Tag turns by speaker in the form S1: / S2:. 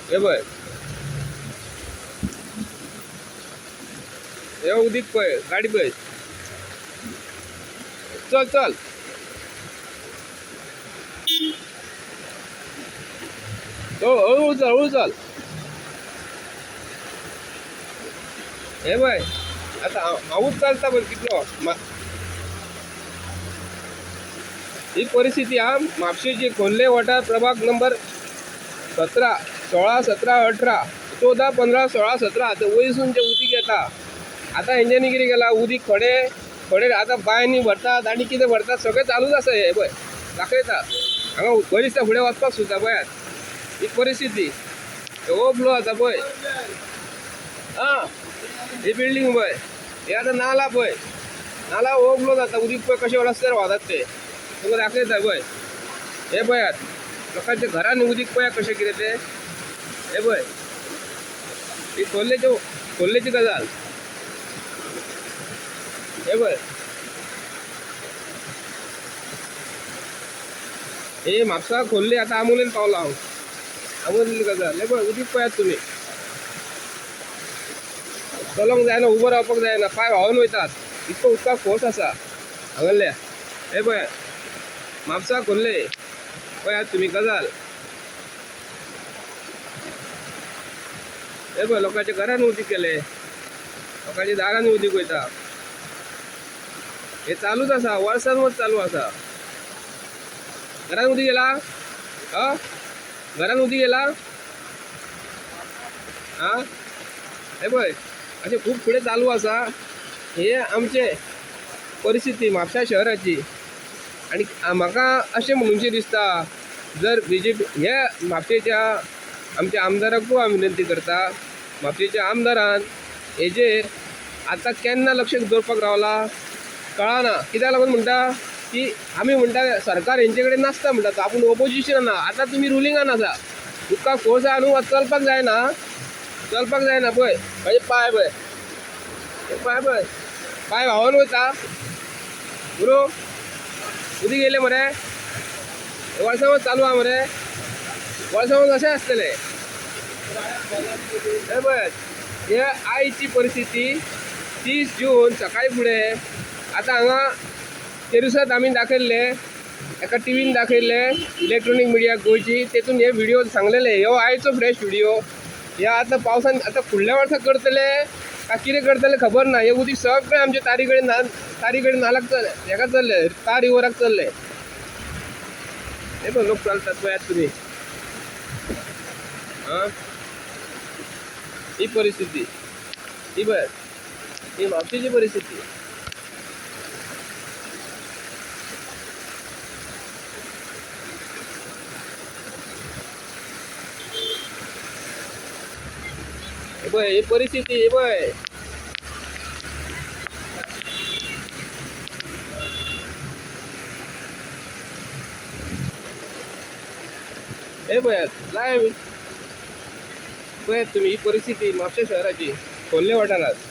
S1: हे पळय, हे उदीक पळय, गाडी पळय. चल चल. हो, हळू चल, हळू चल. हे पळय, आतां हांवूच चलता पळय कितलो. ही परिस्थिती हा म्हापशेची, खोर्ले वाठार, प्रभाग नंबर 17, 16, 17, 18, 14, 15, 16, 17. आतां वयरसून जें उदीक येता, आतां हेंच्यांनी कितें केलां, उदीक थोडे थोडे आतां बांयनी भरतात आनी कितें भरतात, सगळें चालूच आसा. हें पळय, दाखयता, हांगा बरें दिसता फुडें वचपाक सुद्दां. पळयात ही परिस्थिती. ओवरफ्लो जाता पळय. आं, ही बिल्डींग पळय. हे आतां नाला पळय, नाला ओवरफ्लो जाता. उदीक पळय कशें रस्त्यार व्हांवतात ते तुमकां दाखयता. पळय, हे पळयात, लोकांच्या घरांनी उदीक पळयात कशें कितें तें. हे पळय, ही खोर्लेची, खोर्लेची गजाल. हे पळय, हे म्हापसा, खोर्ले. आतां आमोलेन पावला हांव. आमोलेली गजाल. हे पळय, उदीक पळयात तुमी. चलोंक जायना, उबो रावपाक जायना, पांय व्हांवन वयतात, इतको उदकाक फोर्स आसा हांगल्ल्या. हे पळयात, म्हापसा, खोर्ले, पळयात तुमी गजाल. हे पळय, लोकांच्या घरान उदीक गेले, लोकांच्या दारान उदीक वयता. हे चालूच आसा, वर्सान वर्स चालू आसा. घरान उदीक गेला? हा, घरान उदीक गेला. हा, हे पळय, अशें खूब फुडें चालू आसा. हे आमचे परिस्थिती म्हापशा शहराची. आनी म्हाका अशें म्हणूनशें दिसता, जर बीजेपी हे म्हापशेच्या आमच्या आमदाराकूय हांव विनंती करता, म्हापशेच्या आमदारान हेजेर आतां केन्ना लक्ष दवरपाक रावला कळना. कित्याक लागून म्हणटा की आमी म्हणटा सरकार हेंचे कडेन नासता म्हणटा, आपूण ओपोजिशनान. आतां तुमी रुलिंगान आसा. उदकाक फोर्स आहा न्हू, चलपाक जायना, चलपाक जायना. पळय म्हाजे पांय पळय, हे पांय पळय, पांय व्हांवन वयता. गुरू, उदीक येयलें मरे. वर्सां चालू आहा मरे, वर्सां अशें आसतलें. हे पळय, हे आयची परिस्थिती 30 जून सकाळी फुडें. आतां हांगा तेरुसात आमी दाखयल्ले, एका टिवीन दाखयल्ले, इलेक्ट्रॉनीक मिडिया गोंयची, तेतून हे व्हिडिओ सांगलेले. ह्यो आयचो फ्रेश व्हिडिओ. हे आतां पावसान आतां फुडल्या वर्सा करतले काय कितें करतले खबर ना. हे उदीक सगळें आमचे तारी कडेन ना, तारी कडेन नालाक चल्ले, हेका चल्ले, तार रिवराक चल्ले. हे पळय, लोक चलतात, पळयात तुमी. आं, ही परिस्थिती. ही पळय, ही म्हापशेची परिस्थिती. हे पळय, ही परिस्थिती. हे पळय, हे पळयात, लायव्ह पळयात तुमी. ही परिस्थिती म्हापशे शहराची, खोर्ले वाठारात.